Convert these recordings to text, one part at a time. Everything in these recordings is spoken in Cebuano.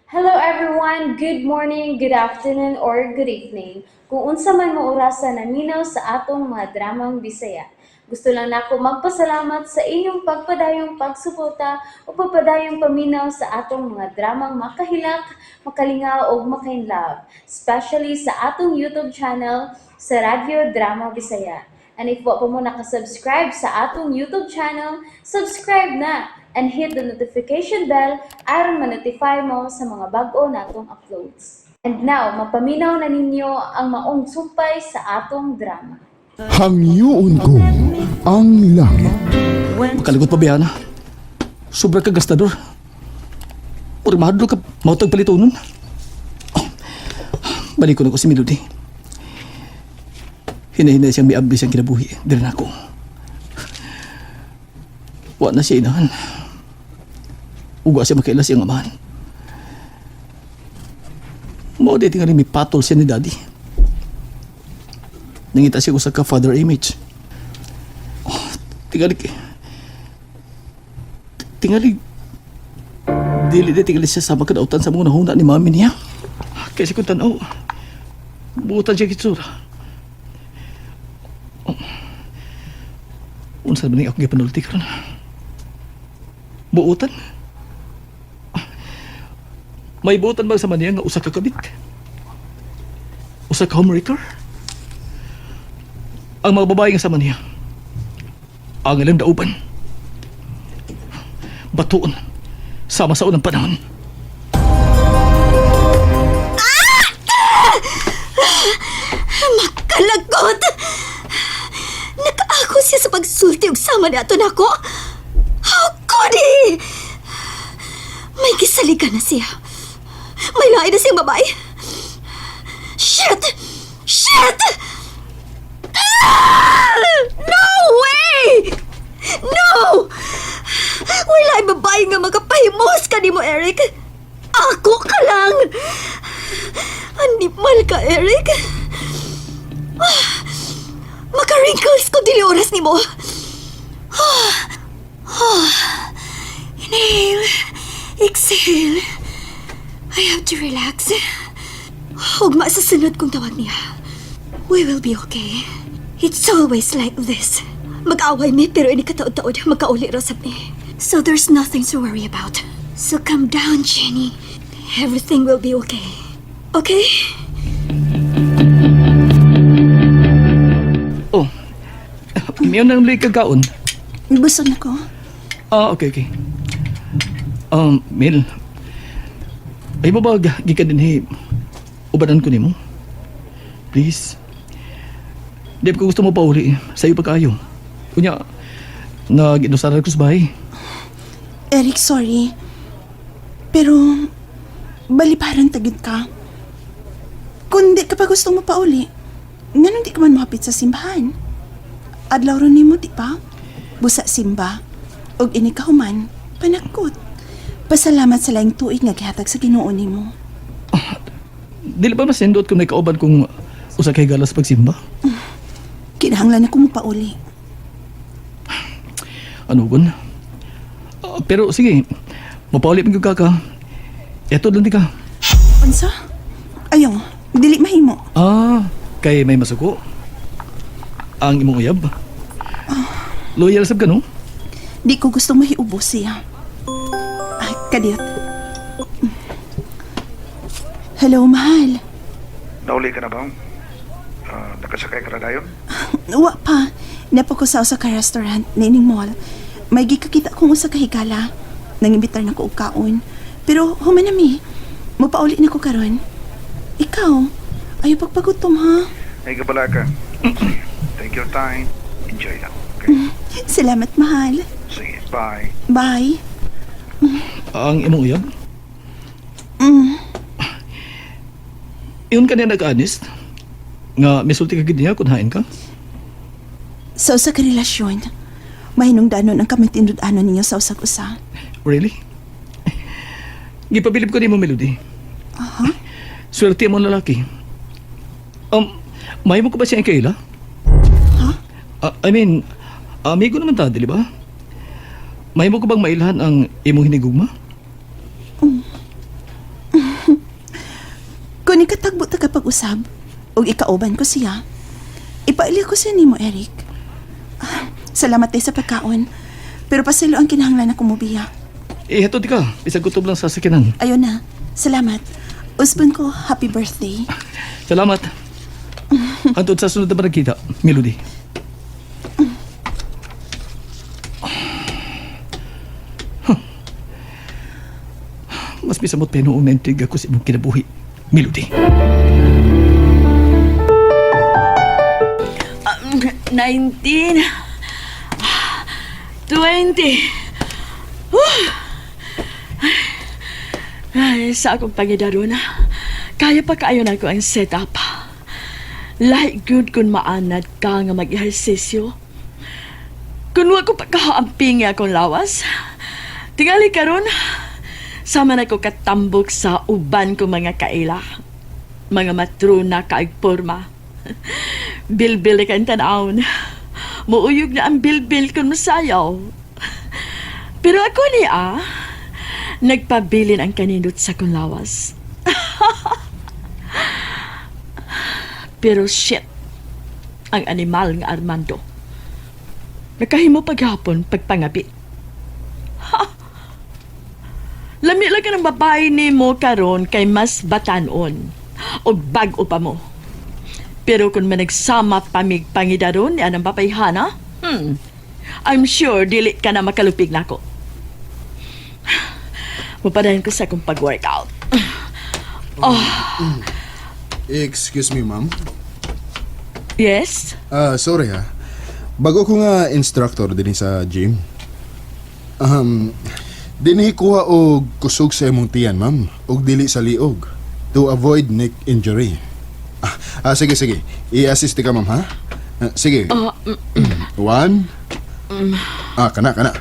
Hello everyone! Good morning, good afternoon, or good evening. Kung unsa man mo orasa naminaw sa atong mga dramang Bisaya. Gusto lang nako magpasalamat sa inyong pagpadayong pagsuporta o pagpadayong paminaw sa atong mga dramang makahilak, makalingaw ug makainlove, especially sa atong YouTube channel sa Radyo Drama Bisaya. And if wa pa mo nakasubscribe sa atong YouTube channel, subscribe na and hit the notification bell aron ma-notify mo sa mga bag-o natong uploads. And now, mapaminaw na ninyo ang maong sumpay sa atong drama. Hangyoon ko ang langit. Makalagot pa biyana. Sobra ka gastador. Uri mahadlo ka mautag palitonon. Oh, balik ko na ko si Melody. Hinahinay siyang miabli siyang kinabuhi. Dili na ako. Wa na siya inahan. Uga siya makaila siyang amahan. Mao di tingali may patol siya ni Daddy. Nangita siya usa ka father image. Oh, tingali tingali dili di tingali siya sa makadautan sa mga nahuna ni mami niya. Kaysa kung tanaw, buutan siya kitsura. Oh. Unsa ba ni akong gipanulti karon? Buutan? May buutan ba sa maniya nga usa ka kabit? Usa ka homewrecker? Ang mga babae nga sa maniya, ang ilang dauban, batuon, sama sa unang panahon. Makalagot! Nakaako siya sa pagsulti og sama ni ato nako. How could he? May gisaligan na siya. May lain na siyang babae. Shit! Shit! Ah! No way! No! Wala babae nga makapahimos ka nimo, Eric. Ako ka lang. Animal ka, Eric. Maka-wrinkles kung dili oras nimo. Ah. Ah. Inhale. Exhale. I have to relax. Ugma sa sunod kong tawag niya. We will be okay. It's always like this. Mag-away mi pero ini kataod-taod magkauli ra sab mi. So there's nothing to worry about. So calm down, Jenny. Everything will be okay. Okay? Oh, mayon nang lay kagaon. Busog na ko. Ah, okay. Mel, ay mo ba gikan din he, ubanan ko nimo? Please. Di ko gusto mo pauli. Sa'yo pa kayo. Kunya, nag-inusaran ko sa bahay. Eric, sorry. Pero, baliparan tagid ka. Kung di ka pa gustong mapauli, nganong di ka man mahapit sa simbahan? Adlaw ron nimo, di ba? Busa simba. Og ini ka human, panakot. Pasalamat sa laing tuig nga gihatag sa Ginoo nimo. Dili ba mas nindot kung may kauban kung usa kay galas pagsimba? Kinahanglan ako mapauli. Ano gun? Ah, pero sige, mapauli man gyud ka ka. Eto lang di ka. Unsa? Ayaw, dili mahimo. Ah, kay may masuko. Ang imong uyab. Loyal sab ka, no? Di ko gusto mahiubos siya. Ay, kadiyot. Hello, mahal. Nauli ka na ba? Ah, nakasakay ka na dayon? Wa pa. Napa ko sa usa ka restaurant nining mall. May gikakita kong usa ka higala. Nangimbitar na ko og kaon. Pero human na mi. Mopauli na ko karon. Ikaw, ayaw pagpagutom ha. Ay, gabala ka. Sige, take your time. Enjoy lang. Okay? Salamat, mahal. Sige, bye. Bye. Ang imong uyab? Iyon ka niya nag-honest? Nga misulti ka gid niya kung hain ka? Sa usa ka relasyon, mahinungdanon ang kamatinud-anon ninyo sa usag usa. Really? Gipabilib ko nimo, Melody. Aha. Swerte mo ang lalaki. Mahimo ko ba siya kaila? Ha? Ah, I mean, amigo naman ta, dili ba? Mahimo ko bang mailhan ang imong hinigugma? pag-usab ug ikauban ko siya, ipaili ko siya nimo, Eric. Ah, salamat day sa pagkaon. Pero pasaylo ang kinahanglan ako mobiya. Eh, hatod ka. Bisag gutom lang sa sakyanan. Ayon na. Salamat. Usbon ko, happy birthday. Salamat. Hantod sa sunod na barangkita, Melody. Huh. Mas misamot pa noong naintriga ko sa imong kinabuhi, Melody. 19, 20. Whew. Ay, sa akong pangidaron, kaya pa kaayo na ko ang setup. Lahi good kung maanad ka nga mag-ehersisyo. Kung wa ko pagkahaampingi akong lawas, tingali karon, sama na ko katambok sa uban ko mga kaila. Mga matrona kaag porma. Bilbil na kang tanawon. Muuyog na ang bilbil kung masayaw. Pero ako ni ah, nagpabilin ang kanindot sa kong lawas. Pero shit, ang animal nga Armando. Nakahimo paghapon pagpangabi. Ha! Lami lang ka ng babae ni mo karon kay mas batanon o bag-o pa mo. Pero kung managsama pamig pangidaron ni anang babayhana, I'm sure dili ka na makalupig nako. Mapadayon ko sa akong pag-workout. Excuse me, ma'am. Yes? Ah, sorry ha. Bago ko nga instructor din sa gym. Dinhi kuha og kusog sa imong tiyan, ma'am, ug dili sa liog to avoid neck injury. Sige, sige. I-assist ka, ma'am, ha? Ah, sige. One. Ah, kana, kana.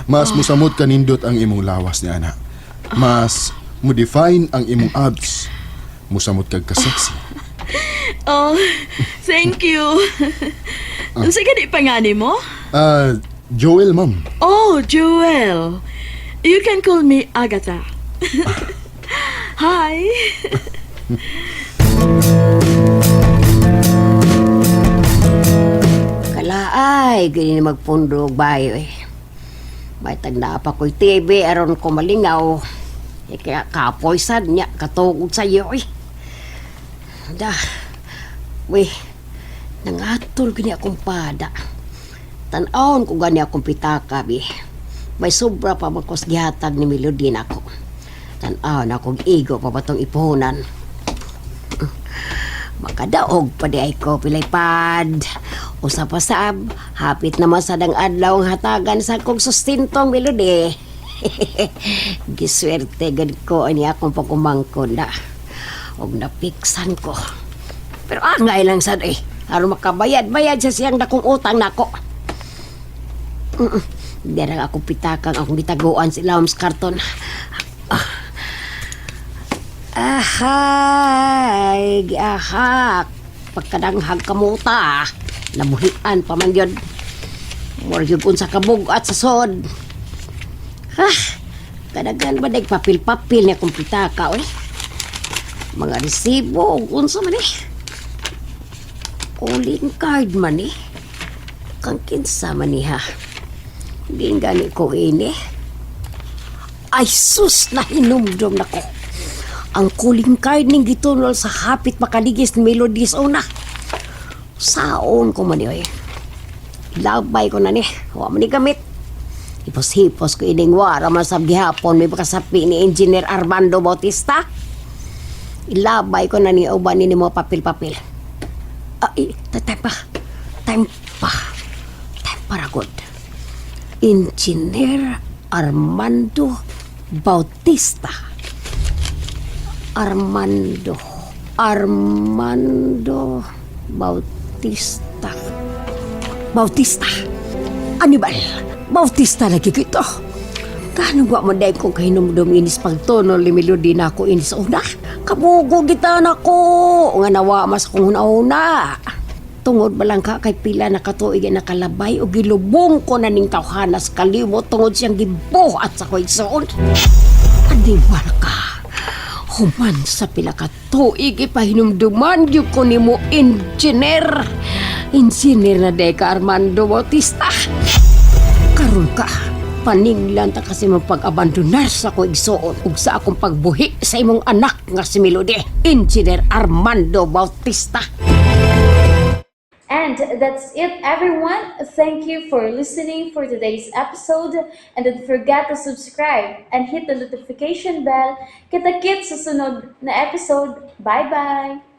Mas musamot kanindot ang imong lawas ni ana. Mas mo-define ang imong abs. Musamot kag ka-sexy. Oh, thank you. Unsa gani pangani mo? Ah, Joel, ma'am. Oh, Joel. You can call me Agatha. Hi. Kalaay, gini na magpundog bayo eh. May tagna pa ko'y TV, aron ko malingaw. Eh, kaya kapoy sad niya, katugod sa iyo eh. Da, we, nangatol gini akong pada. Tanawon ko gani akong pitaka, bi. May sobra pa man kos gihatag ni Melody nako. Tan-awon akong igo pa ba tong ipuhunan. Makadaog pa di ay ko pilaypad. Usa pa sab, hapit naman sa dang adlaw ang hatagan sa kong sustintong melody. Giswerte gud ko ani akong pagkumangkon na. Og napiksan ko. Pero angay lang sad eh. Aron makabayad-bayad sa siyang dakong utang nako. Mm-mm. Di lang ako pitakang akong gitaguan sa ilawom sa karton. Ahay, giahak. Pagkadanghag kamuta, nabuhian pa man yun. Murag yun unsa kabugat sa sod. Ha, kadagan ba dag papil-papil niya kong pitaka, oy. Mga resibo, ug unsa man eh. Calling card man eh. Kang kinsa man eh, ha. Hindi gani ko ini. Ay sus, nahinumdum na ko. Ang calling card ning gitunol sa hapit makaligis ni Melodies una. Saon ko man oy. Labay ko na ni. Wa man ni gamit. Hipos-hipos ko ining wara man sa gihapon may pakasapi ni Engineer Armando Bautista. Ilabay ko na ni uban ni mo papel-papel. Ay, time pa. Time pa. Time pa ra good. Engineer Armando Bautista. Armando. Armando Bautista. Bautista. Anibal. Bautista lagi ko ito. Kano ba man dahil kong kahinumdum inis pagtunol ni Melody na ako inis una? Kabugo kita na ko. Nga nawa mas akong una-una. Tungod ba lang ka kay pila na katuig na nakalabay o gilubong ko na ning tawhanas kalimot tungod siyang gibuhat sa ko'y soon. Animal ka. Human sa pila ka tuig ipahinumduman gyud ko nimo, engineer. Engineer na diay ka, Armando Bautista. Karon ka, paninglan ta kasi mong pag-abandonar sa akong igsuon ug sa akong pagbuhi sa imong anak nga si Melody, Engineer Armando Bautista. And that's it, everyone. Thank you for listening for today's episode. And don't forget to subscribe and hit the notification bell. Kita-kits sa sunod na episode. Bye-bye!